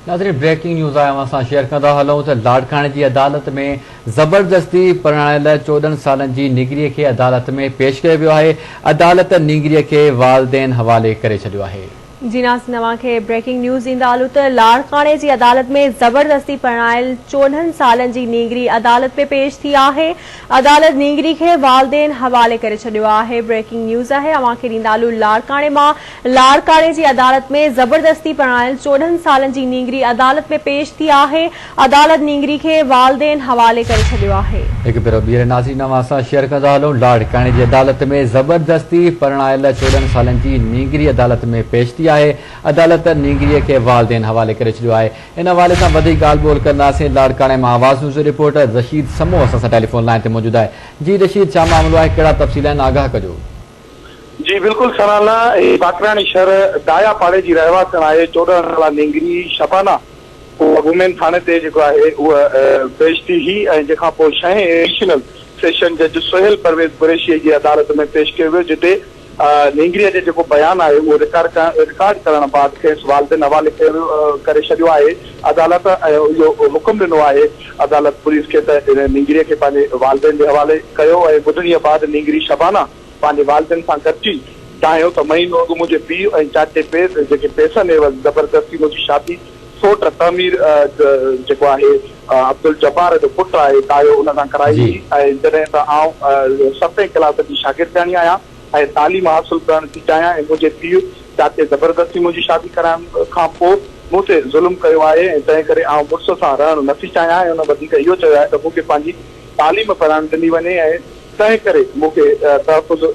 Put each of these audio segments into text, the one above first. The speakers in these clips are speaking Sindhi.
ناظرين بريڪنگ نيوز آهي اوهان سان شيئر ڪندا هلون ته لاڙڪاڻي جي عدالت ۾ زبردستي پرڻايل 14 سالن جي نينگري کي عدالت ۾ پيش ڪيو ويو آهي عدالت نينگري کي والدين حوالي ڪري ڇڏيو آهي. جي ناظرين اوهان کي بريڪنگ نيوز ڏيندا هلون ته لاڙڪاڻي جي عدالت ۾ زبردستي پرڻايل 14 سالن جي نينگري عدالت ۾ پيش ٿي آهي عدالت نينگري کي والدين حوالي ڪري ڇڏيو آهي بريڪنگ نيوز آهي اوهان کي ڏيندا هلون لاڙڪاڻي مان لاڙڪاڻي جي عدالت ۾ زبردستي پرڻايل 14 سالن جي نينگري عدالت ۾ پيش ٿي آهي عدالت نينگري کي والدين حوالي ڪري ڇڏيو آهي. هڪ ڀيرو ٻيهر ناظرين اوهان سان شيئر ڪندا هلون لاڙڪاڻي جي عدالت ۾ زبردستي پرڻايل 14 سالن جي نينگري عدالت ۾ پيش ٿي آهي عدالت نينگري کي والدين حوالي ڪري ڇڏيو آهي ان حوالي سان وڌيڪ ڳالهه ٻولهه ڪنداسين لاڙڪاڻي مان آواز نيوز جو رپورٽر رشيد سمون اسان سان ٽيليفون لائين تي موجود آهي جي رشيد ڇا معاملو آهي ڪهڙا تفصيل آهن آگاهه ڪجو. جي بلڪل سرانا هي باقراڻي شھر دايا پاڙي جي رهواسڻ آهي 14 سالا نينگري شبانا اها وومين ٿاڻي تي جيڪو آهي اها پيش ٿي هئي ۽ جنهن کان پوء ڇهين ايڊيشنل سيشن جج سهيل پرويز قريشيء جي عدالت ۾ پيش ڪيو ويو جتي نينگريء جو جيڪو بيان آهي اهو رڪارڊ ڪرڻ بعد کيس والدين حوالي ڪيو ويو ڪري ڇڏيو آهي عدالت ۽ اهو حڪم ڏنو آهي عدالت پوليس کي ته نينگريء کي پنهنجي والدين جي حوالي ڪيو ۽ ٻڌڻيء بعد نينگري شبانه پنهنجي والدين سان گڏجي دانهيو ته مهينو اڳ منهنجي پيء ۽ چاچي جيڪي پئسن عيوض زبردستي منهنجي شادي سوٽ تعمير جيڪو آهي عبدالجبار جو پٽ آهي تايو ان سان ڪرائي هئي ۽ جڏهن ته آئون ستين ڪلاس جي شاگردياڻي آهيان ۽ تعليم حاصل ڪرڻ ٿي چاهيان ۽ منهنجي پيء چاچي زبردستي منهنجي شادي ڪرائڻ کان پوء مون تي ظلم ڪيو آهي ۽ تنهن ڪري آئون مڙس سان رهڻ نه ٿي چاهيان ۽ ان وڌيڪ اهو چيو آهي ته مون کي پنهنجي تعليم پڙهڻ ڏني وڃي ۽ تنهن ڪري مون کي تحفظ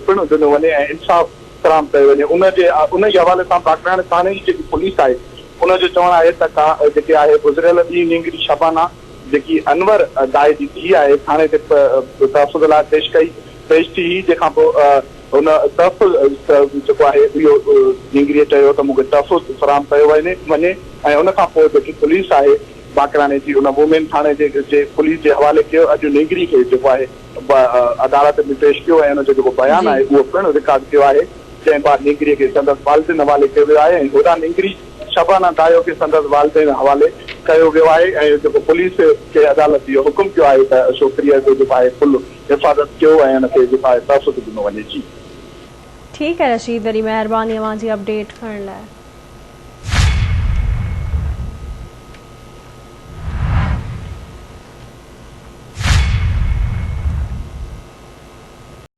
پڻ ڏنو وڃي ۽ انصاف فراهم ڪيو وڃي ان جي ان ئي حوالي سان باقراڻي ٿاڻي جي جيڪي پوليس آهي ان جو چوڻ آهي ته ڪا جيڪي آهي گذريل ڏينهن نينگري شبانه جيڪي انور دائي جي ڌيء آهي ٿاڻي تي تحفظ لاء پيش ڪئي پيش ٿي هئي جنهن کان پوء هن تحفظ جيڪو آهي اهو نينگريء چيو ته مون کي تحفظ فراهم ڪيو وڃي وڃي ۽ ان کان پوء جيڪي پوليس آهي باقراڻي جي ان وومين ٿاڻي جي پوليس جي حوالي ڪيو اڄ نينگري کي جيڪو آهي عدالت ۾ پيش ڪيو ۽ ان جو جيڪو بيان آهي اهو پڻ رڪارڊ ٿيو آهي، جنهن بعد نينگري کي سندس والدين حوالي ڪيو ويو آهي ۽ هوڏانهن نينگري شبانه دايو کي سندس والدين حوالي ڪيو ويو آهي ۽ جيڪو پوليس کي عدالت اهو حڪم ڪيو آهي ته ڇوڪريء جو جيڪو آهي فل حفاظت ڪيو ۽ ان کي جيڪو آهي تحفظ ڏنو وڃي جي. ٺيڪ آهي رشيد وڏي مهرباني اوهان جي اپڊيٽ ڪرڻ لاء.